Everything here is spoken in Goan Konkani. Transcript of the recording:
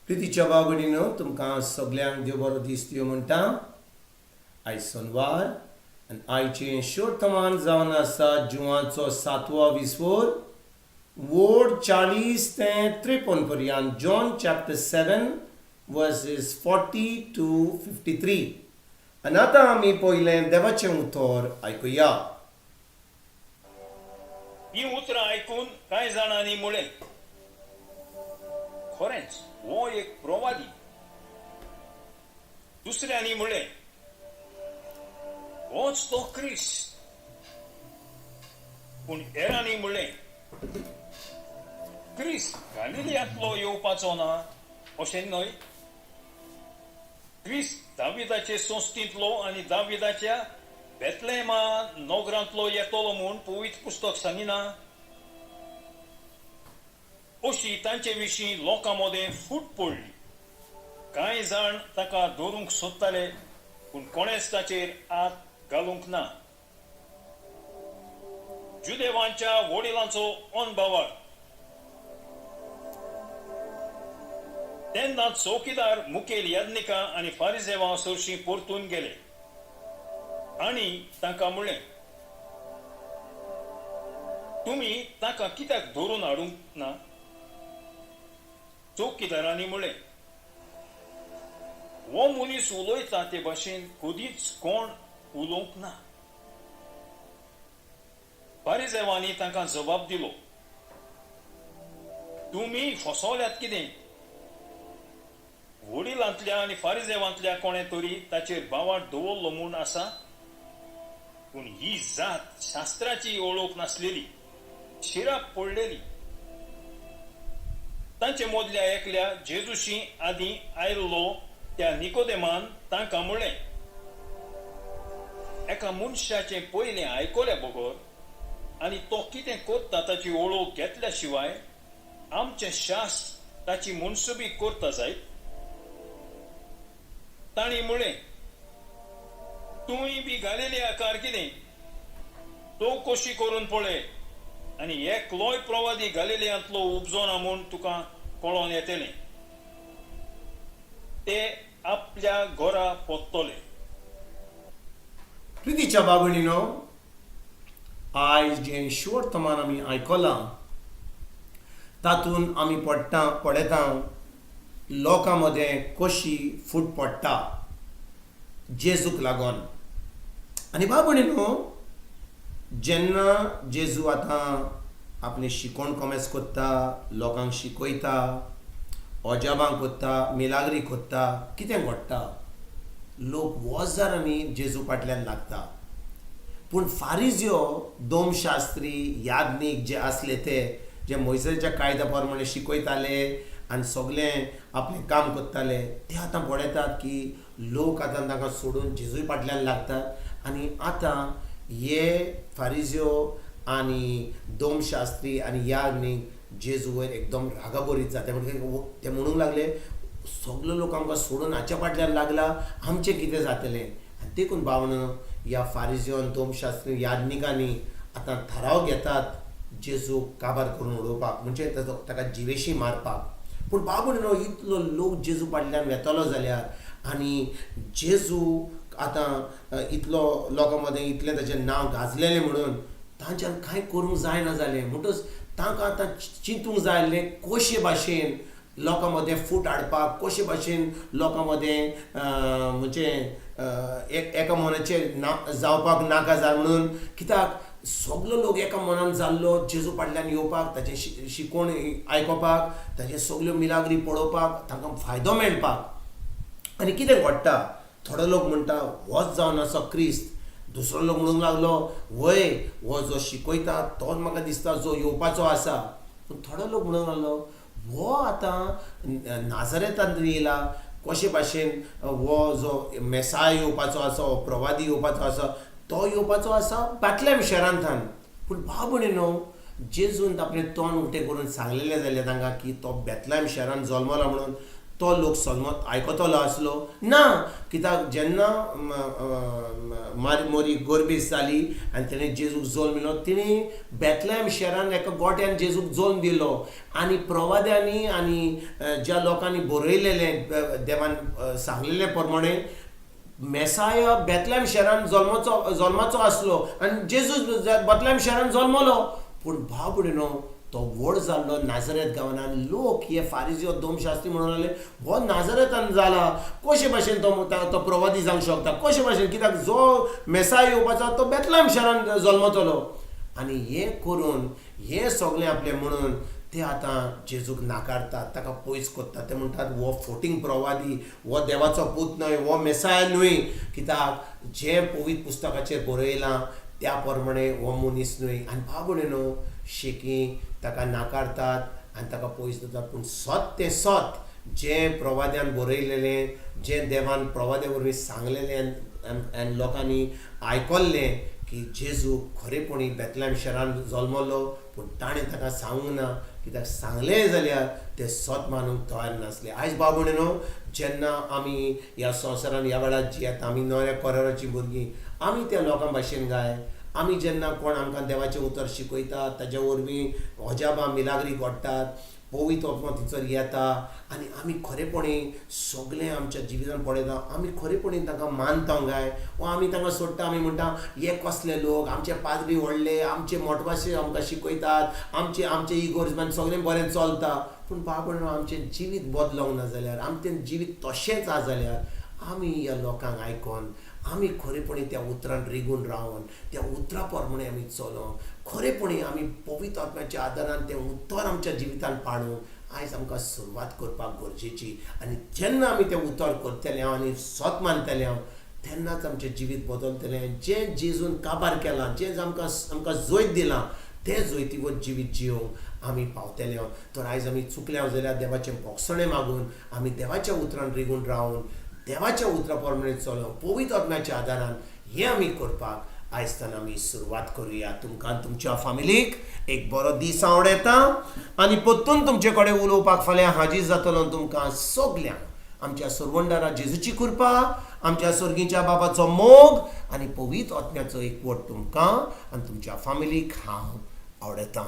प्रितीच्या भाव भयणीनो, तुमकां सगल्यांक देव बरो दीस दिवं म्हणटा. आयज सोनवार आनी आयचें शोर्तमान जावन आसा जुवाचो सातवो विस्वोर, वोड 40 ते 53 पर्यंत, John chapter 7 verses 40 to 53. आनी आतां आमी पयलें देवाचें उतर आयकुया. हीं उतरां आयकून कांय जाणांनी म्हळें, खरेंच हो एक प्रवादी. दुसऱ्यांनी म्हळें, होच तो क्रिस्त. पूण हेरांनी म्हळें, क्रिस्त गालिलियांतलो येवपाचो ना अशें न्हय? क्रिस्त दाविदाचे संस्थेंतलो आनी दाविदाच्या बेतलेमा नगरांतलो येतलो म्हूण पवित्र पुस्तक सांगिना? अशी तांचे विशीं लोकां मदें फूट पडली. कांय जाण ताका धरूंक सोदताले, पूण कोणेच ताचेर हात घालूंक ना. जुदेवांच्या वडिलांचो अनभावार्थ. तेन्ना चौकीदार मुखेल याज्ञिकां आनी फारिजेवां सरशीं परतून गेले आनी तांकां म्हणलें, तुमी ताका कित्याक धरून हाडूंक ना? चौकीदारांनी म्हणलें, हो मनीस उलयता ते भाशेन कदींच कोण उलोवंक ना. फारिजेवांनी तांकां जबाब दिलो, तुमी फसवल्यात कितें? वडिलांतल्या आनी फारिजेवांतल्या कोणें तरी ताचेर बावाट दवरलो म्हूण आसा? पूण ही जात शास्त्राची ओळख नासलेली, शिराप पडलेली. तांचे मदल्या एकल्या, जेजूशी आदीं आयल्लो त्या निकोदेमान तांकां म्हणलें, एका मनशाचें पयलें आयकल्या बगर आनी तो कितें करता ताची ओळख घेतल्या शिवाय आमचें शास्त्र ताची मनसुबी करता जायत? तांणी म्हणलें, तूंय बी गालिलियाकार कितें? तो कशी करून पळय आनी एकलोय प्रवादी गालिलियांतलो उपजोना म्हूण तुका कळोन येतलें. ते आपल्या घरा परतले. प्रितीच्या बाबणीनो, आयज जें शुवर्तमान आमी आयकलां तातूंत आमी पडटा पळयता लोकां मदें कशी फूट पडटा जेजूक लागून. आनी बाबणीनो, जेन्ना जेजू आतां आपली शिकवण कोमेस करता, लोकांक शिकयता, अजाबां करता, मिलाग्री करता, कितें घडटा? लोक वजारांनी जेजू फाटल्यान लागता. पूण फारिज्यो, दोमशास्त्री, याज्ञीक जे आसले, ते जे मोयसेच्या कायद्या प्रमाणे शिकयताले आनी सगळें आपलें काम करताले, ते आतां पळयतात की लोक आतां तांकां सोडून जेजूय फाटल्यान लागतात. आनी आतां हे फारिज्यो आनी दोमशास्त्री आनी याज्ञीक जेजू वयर एकदम रागाबरीत जाता. म्हणजे ते म्हणूंक लागले, सगलो लोक आमकां सोडून हाच्या फाटल्यान लागला, आमचें कितें जातलें? आनी देखून बावण ह्या फारिज्यो, दोमशास्त्री, याज्ञिकांनी आतां थाराव घेतात जेजूक काबार करून उडोवपाक, म्हणजे ताजो ताका जिवेशी मारपाक. पूण बाबून न्हू, इतलो लोक जेजू फाटल्यान वेतलो जाल्यार आनी जेजू आतां इतलो लोकां मदें इतलें ताचें नांव गाजलेलें म्हणून तांच्यान कांय करूंक जायना जालें. म्हणटच तांकां आतां चिंतूंक जाय आसलें कशे भाशेन लोकां मदें फूट हाडपाक, कशे भाशेन लोकां मदें म्हणजे एका मनाचेर ना जावपाक नाका जाय म्हणून. कित्याक सगलो लोक एका मनान जाल्लो जेजू फाटल्यान येवपाक, ताचें शिकवण आयकोपाक, ताचे सगल्यो मिलाग्री पळोवपाक, तांकां फायदो मेळपाक. आनी कितें घडटा? थोडो लोक म्हणटा, होच जावन आसा क्रिस्त. दुसरो लोक म्हणूंक लागलो, वय, हो जो शिकयता तोच म्हाका दिसता जो येवपाचो आसा. पूण थोडो लोक म्हणूंक लागलो, हो आतां नाजरेतांत येयला, कशे भाशेन हो जो मेसाय येवपाचो आसा, हो प्रवादी येवपाचो आसा, तो येवपाचो आसा बातल्या शहरांतल्यान. पूण भाव भयणीनो, जेजून आपलें तोंड उक्तें करून सांगलेलें जाल्यार तांकां की तो बेतलाम शहरान जल्मला म्हणून. तो लोक सलमत आयकतलो आसलो ना. कित्याक जेन्ना मोरी गोरबेज जाली आनी तेणें जेजूक जल्म दिलो, तिणें बेतलेम शहरान एका गोट्यान जेजूक जल्म दिलो आनी प्रवाद्यांनी आनी ज्या लोकांनी बरयलेलें देवान सांगलेलें प्रमाणें मेसाया बेतलेम शहरान जल्माचो आसलो आनी जेजूस बेतलेम शहरान जल्मलो. पूण भाव भयणीनो तो व्हड जाल्लो नाजरेत गांवान आनी लोक हे फारिजी दोमशास्त्री म्हणून लागले हो नाजरेतान जाला, कशे भाशेन तो प्रवादी जावंक शकता, कशे भाशेन, कित्याक जो मेसाय येवपाचो तो बेतलेम शहरान जल्मतलो. आनी हें करून हें सगळें आपलें म्हणून ते आतां जेजूक नाकारतात, ताका पयस करतात. ते म्हणटात हो फोटींग प्रवादी, हो देवाचो पूत न्हय, हो मेसाय न्हय, कित्याक जें पवित्र पुस्तकाचेर बरयलां त्या प्रमाणे हो मनीस न्हय. आनी भाव भयणीनो शेकी ताका नाकारतात आनी ताका पयस दवरतात. पूण सत तें सत, जें प्रवाद्यान बरयलेलें, जें देवान प्रवाद्या वरवीं सांगलेलें आनी लोकांनी आयकल्लें की जेजू खरेपणी बेतलेम शहरान जल्मलो, पूण ताणें ताका सांगूंक ना, कित्याक सांगलें जाल्यार ते सत मानूंक तयार नासले. आयज भाव भयणीनो जेन्ना आमी ह्या संवसारान ह्या वेळार जियेता, आमी नव्या कराराचीं भुरगीं, आमी त्या लोकां भाशेन गाय. आमी जेन्ना कोण आमकां देवाचें उतर शिकयतात, ताज्या वरवीं अजाबां मिलाग्री घडटात, पवित्र आत्मो थंयसर येता आनी आमी खरेपणी सगळें आमच्या जिवितान पळयता, आमी खरेपणी तांकां मानता गाय, वा आमी तांकां सोडटा. आमी म्हणटा हे कसले लोक, आमचे पाद्री व्हडले, आमचे मोटवाशे आमकां शिकयतात, आमचे आमचे इगोर्जमान सगळें बरें चलता. पूण भाव भयणीनो आमचें जिवीत बदलोंक ना जाल्यार, आमचें जिवीत तशेंच आसा जाल्यार आमी ह्या लोकांक आयकोन आमी खरेपणी त्या उतरान रिगून रावन त्या उतरा प्रमाणे आमी चलोंक, खरेपणी आमी पवित्र आत्म्याच्या आदारान तें उतर आमच्या जिवितान पाळूंक आयज आमकां सुरवात करपाक गरजेची. आनी जेन्ना आमी तें उतर करतले हांव आनी सत मानतले हांव, तेन्नाच आमचें जिवीत बदलतलें. जें जेजून काबार केलां, जें आमकां आमकां जैत दिलां, तें जैतिवंत जिवीत जियोंक आमी पावतले हांव. तर आयज आमी चुकले जाल्यार देवाचें भोगसणें मागून आमी देवाच्या उतरान रिगून रावन देवाच्या उतरा प्रमाणे चलोवंक पवित्र आत्म्याच्या आदारान हें आमी करपाक आयजतान आमी सुरवात करुया. तुमकां तुमच्या फामिलीक एक बरो दीस आवडटा आनी परतून तुमचे कडेन उलोवपाक फाल्यां हाजीर जातलो. तुमकां सगल्यांक आमच्या सरवंडारा जेजूची कृपा, आमच्या सर्गीच्या बाबाचो मोग आनी पवित्र आत्म्याचो एकवट तुमकां आनी तुमच्या फामिलीक हांव आवडटा.